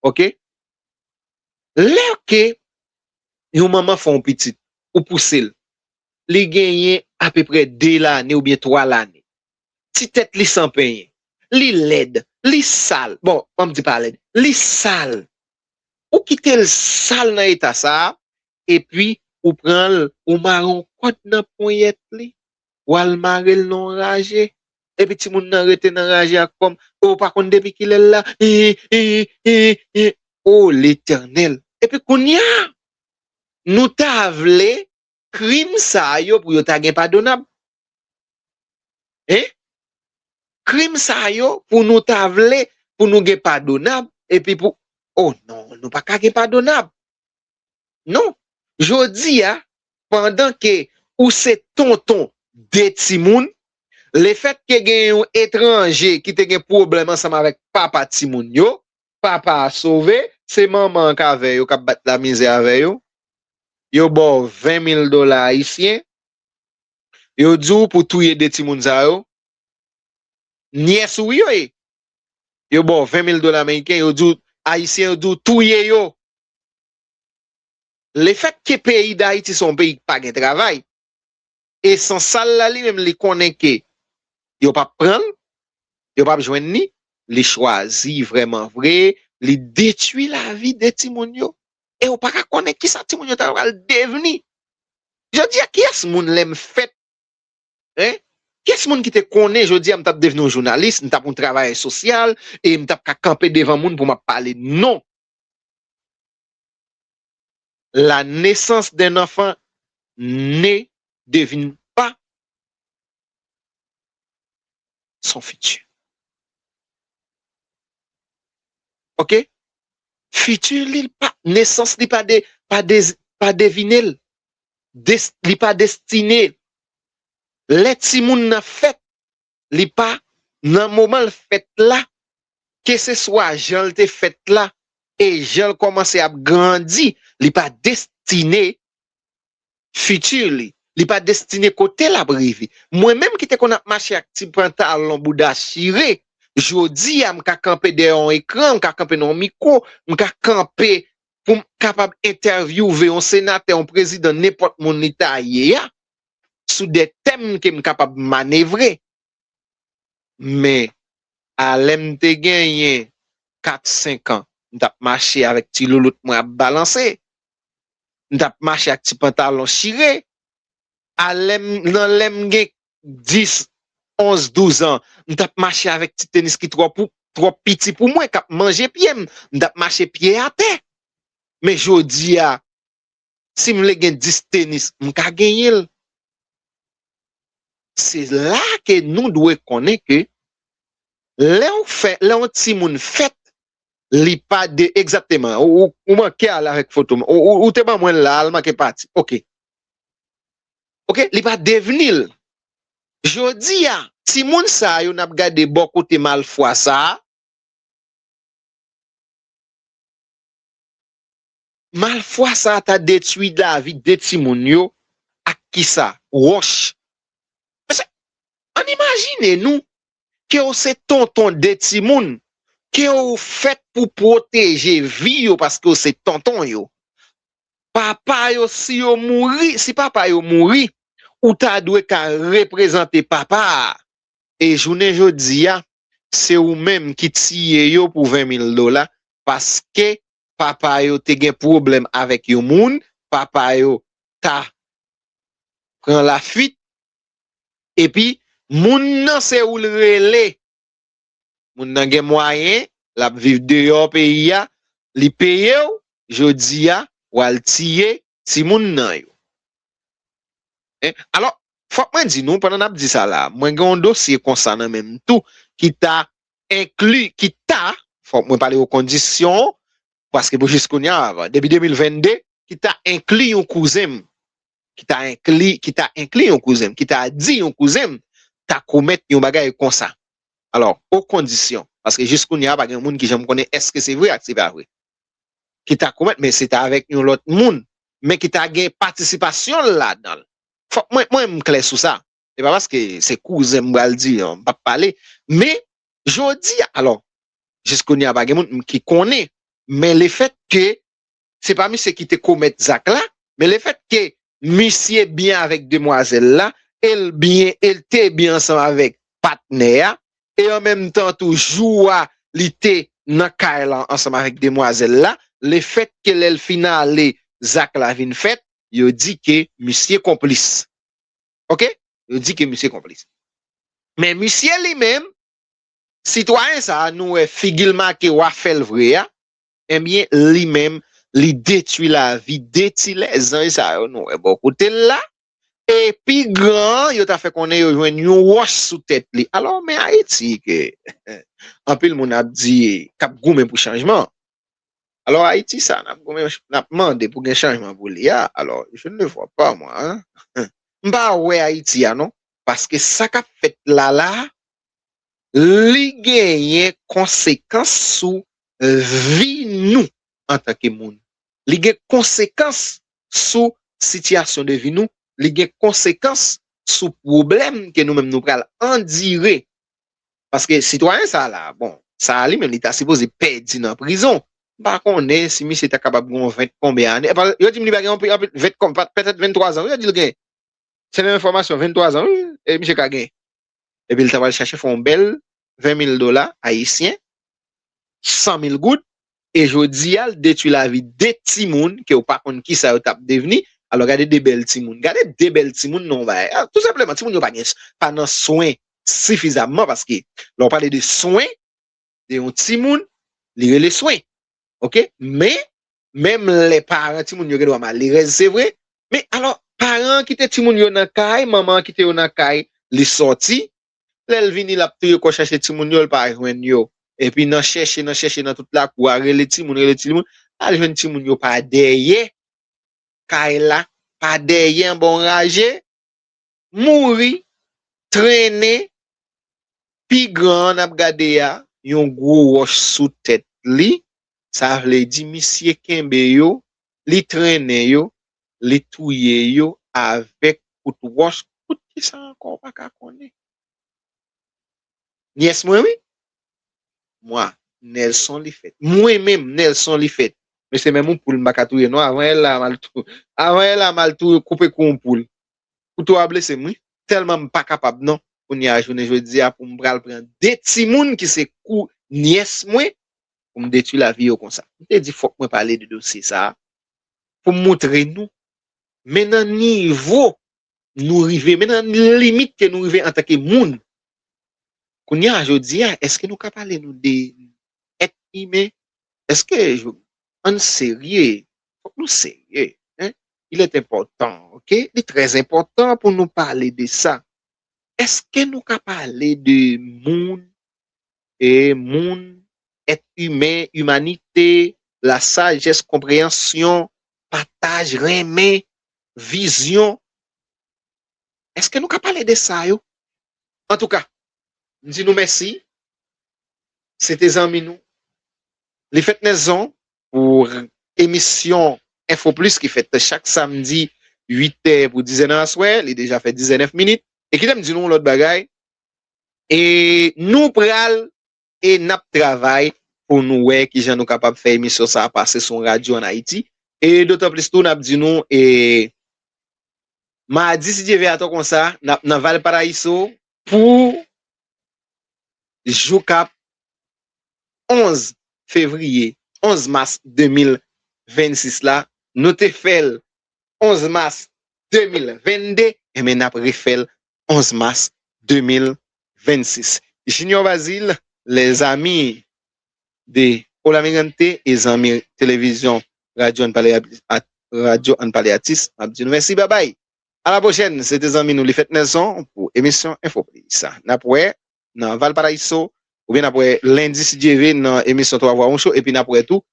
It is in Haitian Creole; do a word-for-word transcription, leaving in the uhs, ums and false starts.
Ok? Lè ke yon manman fè yon pitit, ou pouse l, li genyen apeprè de lane oubyen twa lane. Ti tèt li san penyen, li lèd, li sal. Bon, an m di pa lèd, li sal. Ou kite l sal nan eta sa a, epi ou pran l, ou mare yon kòd nan ponyèt li, w al mare l nan yon raje. Epi timoun nan rete nan raje a kòm, ou pa konn depi kilè l la. Hi, hi, hi, hi. O Letènèl! Epi kounye a, nou ta vle krim sa yo pou yo ta gen padonab. Hein? Krim sa yo pou nou ta vle pou nou gen padonab, epi pou, oh non, nou pa ka gen padonab. Non. Jodi a, pandan ke ou se tonton de timoun, lefèt ke gen yon etranje ki te gen pwoblèm ansanm avèk papa timoun yo, papa a sove, se manman an k avè yo, k ap bat lamizè avè yo. Yo ba w ven mil dola ayisyen. Yo di w pou touye de timoun sa yo. Nyès ou yo ye. Yo ba w ven mil dola ameriken, yo di w, ayisyen, yo di w touye yo. Lefèt ke peyi Dayiti se yon peyi ki pa gen travay, e Sansal la li menm li konnen ke yo p ap pran l, yo p ap jwenn li, li chwazi vrèman vre, li detwi lavi de timoun yo. E ou pa ka konnen kisa timoun yo ta pral devni. Jodi a, kiyès moun lè m fèt, hein? Kiyès moun ki te konnen jodi a m t ap devni yon jounalis, m t ap yon travayè sosyal, e m t ap ka kanpe devan moun pou m ap pale? Non. La naissance d'un enfant ne devine pas son futur. Ok? Fiti li pa, nesans li pa de, pa de, pa devine l. Des, li pa destine. Lè timoun nan fèt, li pa, nan moman l fèt la, keseswa jan l te fèt la, e jan l kòmanse ap grandi, li pa destine fiti li. Li pa destine kote l ap rive. Mwen menm ki te konn ap mache ak ti pantalon bouda chire, jodi a m ka kanpe dèyè yon ekran, m ka kanpe nan yon mikwo, m ka kanpe pou m kapab entèvyouve yon senatè, yon prezidan, nenpòt moun li ta ye a, sou de tèm ke m kapab manevre. Men, a lè m te genyen kat, senk an, m t ap mache avèk ti loulout mwen ap balanse. M t ap mache ak ti pantalon chire. A lè m, nan lè m gen dis, onz, douz an, m t ap mache avèk ti tenis ki twò pou, twò piti pou mwen, k ap manje pye m. M t ap mache pye atè. Men jodi a, si m vle gen dis tenis, m ka genyen l. Se la ke nou dwe konnen ke lè w fè, lè yon timoun fèt, li pa de, egzakteman, ou, ou, ou manke ale avèk foto m. Ou, ou, ou te ban mwen l la, al manke pati. Ok. Ok, li pa devni l. Jodi a, timoun sa yo n ap gade bò kote malfwa sa a, malfwa sa a ta detwi lavi de timoun yo ak kisa? Wòch. Mesye, ann imajine nou ke w se tonton de timoun, ke w fèt pou pwoteje vi yo paske w se tonton yo. Papa yo, si yo mouri, si papa yo mouri, ou ta dwe ka reprezante papa a. E jounen jodi a, se ou menm ki tiye yo pou ven mil dola, paske papa yo te gen pwoblèm avèk yon moun, papa yo ta pran lafuit, epi moun nan se ou l rele. Moun nan gen mwayen, l ap viv deyò peyi a, li peye w, jodi a, w al tiye timoun nan yo. Hein? Alò, fòk mwen di nou, pandan n ap di sa la, mwen gen yon dosye konsa nan men m tou, ki ta enkli, ki ta, fòk mwen pale o kondisyon, paske pou jis kounye a, depi de mil venn de, ki ta enkli yon kouzen m, ki ta enkli, ki ta enkli yon kouzen m, ki ta di yon kouzen m ta komèt yon bagay konsa. Alò, o kondisyon, paske jis kounye a, pa gen moun ki janm konnen èske se vre ak se pa vre. Ki ta komèt, men se ta avèk yon lòt moun, men ki ta gen patisipasyon l ladan l. Fòk mwen, mwen, m klè sou sa. Se pa paske se kouzen m pral di, non, m p ap pale. Men, jodi a, alò, jis kounye a, pa gen moun ki konnen, Men lefèt ke se pa misye ki te komèt zak la, men lefèt ke misye byen avèk demwazèl la, e l byen, e l te byen ansanm avèk patnè a, e an menm tan tou jou a li te nan kay la ansanm avèk demwazèl la, lefèt ke lè l fin ale, zak la vin fèt, yo di ke misye konplis. Oke? Yo di ke misye konplis. Men misye li menm, sitwayen sa a, nou wè figi l make w a fè l vre a, ebyen, li menm, li detwi lavi de ti lèzanj sa yo nou wè bò kote l la. E pi gran an, yo ta fè konnen yo jwenn yon wòch sou tèt li. Alò, men Ayiti ke anpil moun ap di, k ap goumen pou chanjman. Alò, Ayiti sa, n ap goumen, n ap mande pou gen chanjman pou li a. Alò, je ne vois pas, moi, hein. M pa wè Ayiti a, non. Paske sa k ap fèt la la, li genyen konsekans sou vi nou antanke moun. Li gen konsekans sou sitiyasyon de vi nou. Li gen konsekans sou pwoblèm ke nou menm nou pral andire. Paske sitwayen sa la, bon, sa a li menm, li ta sipoze pèdi nan prizon. M pa konnen si misye ta kapab gen yon vent konbyen ane. Epa, yo di m li pa gen anpil, anpil, vent kon-, pa-, petèt venntwa zan, wi, yo di l gen. Se menm enfòmasyon, venntwa zan, wi, e misye ka gen. Epi l ta pral chache fè yon bèl ven mil dola ayisyen, san mil goud, e jodi a, l detwi lavi de timoun ke w pa konn kisa yo t ap devni. Alò, gade de bèl timoun. Gade de bèl timoun nan yon bagay. A, tou senpleman, timoun yo pa gen, pa nan swen sifizamman, paske lè w pale de swen, de yon timoun, li rele swen. Oke? Men, menm lè paran timoun yo gen dwa malerèz, se vre. Men, alò, paran an kite timoun yo nan kay, manman an kite yo nan kay, li sòti. Lè l vini, l ap touye kò chache timoun yo, l pa jwenn yo. Epi nan chèche, nan chèche, nan tout lakou a, rele timoun, rele timoun, al jwenn timoun yo pa dèyè kay la, pa dèyè anba yon raje, mouri, trennen, pi gran an n ap gade a, yon gwo wòch sou tèt li, sa vle di misye kenbe yo, li trennen yo, li touye yo avèk kout wòch, kout kisa ankò w pa ka konnen. Nyès mwen, wi. Mwa, Nelson li fèt. Mwen menm, Nelson li fèt. Mesye, menm yon poul m pa ka touye, non. Avan yè la, m al tou-, avan yè la, m al tou-, koupe kou yon poul. Kouto a blese m, wi. Tèlman m pa kapab, non. Kounye a, jounen jodi a, pou m pral pran de timoun ki se kou nyès mwen, pou m detwi lavi yo konsa. M te di, fòk mwen pale de dosye sa a, pou m montre nou. Men nan nivo nou rive, men nan limit ke nou rive antanke moun. Kounye a, jodi a, èske nou ka pale nou de èt imen? Èske, ann serye, fòk nou serye, hein? Il est important, oke? Li trè enpòtan pou nou pale de sa. Èske nou ka pale de moun, e moun, èt imen, imanite, lasajès, konpreyansyon, pataj, renmen, vizyon? Èske nou ka pale de sa yo? Antouka, m di nou mèsi. Se te zanmi nou, Lifèt Nèzon, pou emisyon Enfo Plis ki fèt chak samdi uit è pou diz è nan aswè. Li deja fè diz è nèf minit. E kite m di nou yon lòt bagay. E nou pral e n ap travay pou nou wè kijan nou kapab fè emisyon sa a pase sou yon radyo ann Ayiti. E dotan plis tou, n ap di nou, e madi, si Dye vle, atankonsa, n ap nan Valparaíso pou jou k ap onz fevriye, onz mas de mil vennsis la. Nou te fè l onz mas de mil vennde, enben, n ap refè l onz mas de mil vennsis. Junior Bazile, les amis de Hola Migrante e zanmi televizyon Radyo Ann Pale At-, Radyo Ann Pale Atis, m ap di nou mèsi, babay. A la pwochèn, se te zanmi nou Lifèt Nèzon pou emisyon Enfo Plis. N ap wè nan Valparaíso, oubyen n ap wè lendi si Dye vle nan emisyon Twa Vwa Yon Cho, epi n ap wè tou